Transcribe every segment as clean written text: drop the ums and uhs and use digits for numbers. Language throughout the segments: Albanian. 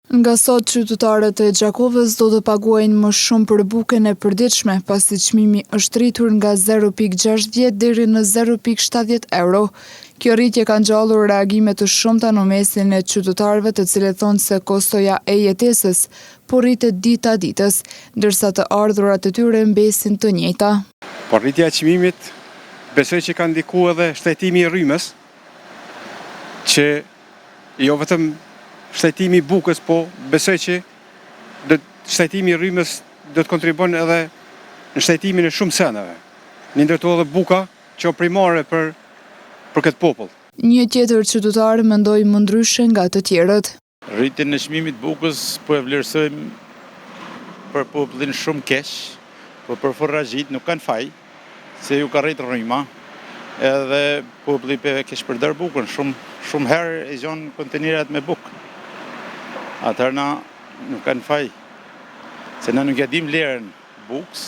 Nga sot qytetarët e Gjakovës do të paguajnë më shumë për bukën e përditshme, pasi çmimi është rritur nga 0,60 deri në 0,70 euro. Kjo rritje ka ngjallur reagime të shumta në mesin e qytetarëve të cilët thonë se kostoja e jetesës po rritet dita ditës, ndërsa të ardhurat e tyre mbesin të njëjta. Po rritja e çmimit besoj që ka ndiku edhe shtrejtimi i rrymës, që Jo vetëm shtrejtimi i bukës, po besoj që do shtrejtimi i rrymës do të kontribuon edhe në shtrejtimin e shumë sendeve. Një ndër to edhe buka që është primare për për këtë popull. Një tjetër qytetar mendoi më ndryshe nga të tjerët. Rritjen e çmimit të bukës po e vlerësojmë për popullin shumë keq, po për furraxhit nuk kanë faj. Se ju ka rrit rryma, edhe populli pe keqpërdor bukën, shumë shumë herë i gjon kontejnerat me bukë. Atëherë na nuk kanë faj, se na nuk ja dim vlerën bukës,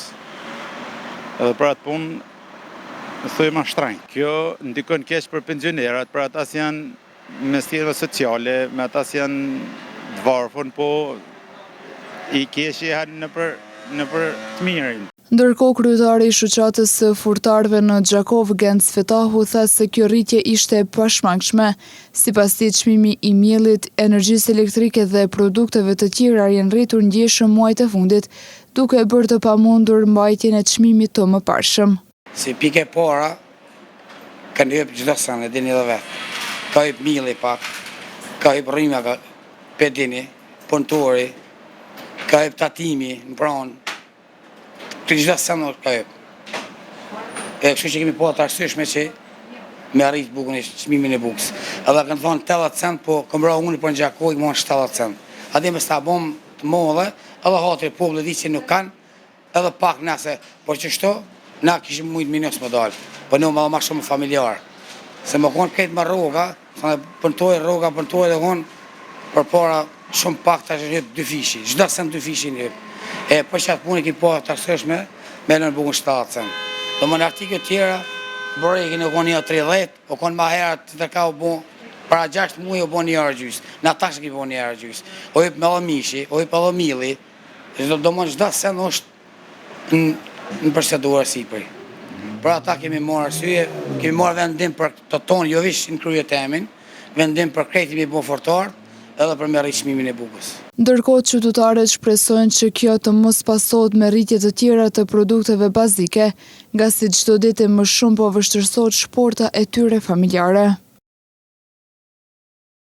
edhe për atë punë thojmë ma shtrajt. Kjo ndikon keq për pensionerat, për ata që janë me skema sociale, me ata që janë të varfër, po i keqi hanë nëpër, nëpër të mirin. Ndërkohë, kryetari i Shoqatës së Furrtarëve në Gjakovë, Genc Fetahu, tha se kjo rritje ishte e pashmangshme. Sipas tij, çmimi i miellit, energjisë elektrike dhe produkteve të tjera janë rritur ndjeshëm muajt e fundit, duke e bërë të pamundur mbajtjen e çmimit të mëparshëm. Si pikë e para, kanë hyp çdo sen, e dini edhe vetë. Ka hyp milli pak, ka hyp rryma, pe dini, punëtori, ka hyp tatimi në pronë, të çdo sen ka hyp. E kështu që kemi pa të arsyeshme që me rrit bukën e çmimin e bukës. Edhe kanë thonë 80 cent, po kom ra unë për në Gjakovë, i monë 70 cent. A dhe me sta bom të madhe, edhe hatri popullit di që nuk kanë, Edhe pak nase, por qështu, na kishim mujtë minus me dalë, po në edhe ma shumë familjarë. Se me konë krejt me rroga, punëtori rroga, punëtori dhe konë, përpara shumë pak tash është hyp dyfishi, çdo sen dyfishi hyp. E për qatë punë kemi pa të arsyeshme, me lënë bukën 70 cent. Domethënë artikujt tjera, borekin u konë 1.30, u konë ma herët të ka u bo, para 6 muaj u bo një euro gjysë, na tash e kemi bo një euro gjysë. U hyp me edhe mishi, u hyp edhe milli, Domethënë çdo sen është në procedurë sipër. Për ata kemi marrë arsye, kemi marrë vendim për të tonë, jo veç në krye temin, vendim për krejt kemi bo furrtarët, edhe për me rritë çmimin e bukës. Ndërkohë qytetarët shpresojnë që kjo të mos pasohet me rritje të tjera të produkteve bazike, ngase çdo ditë e më shumë po vështirësohet shporta e tyre familjare.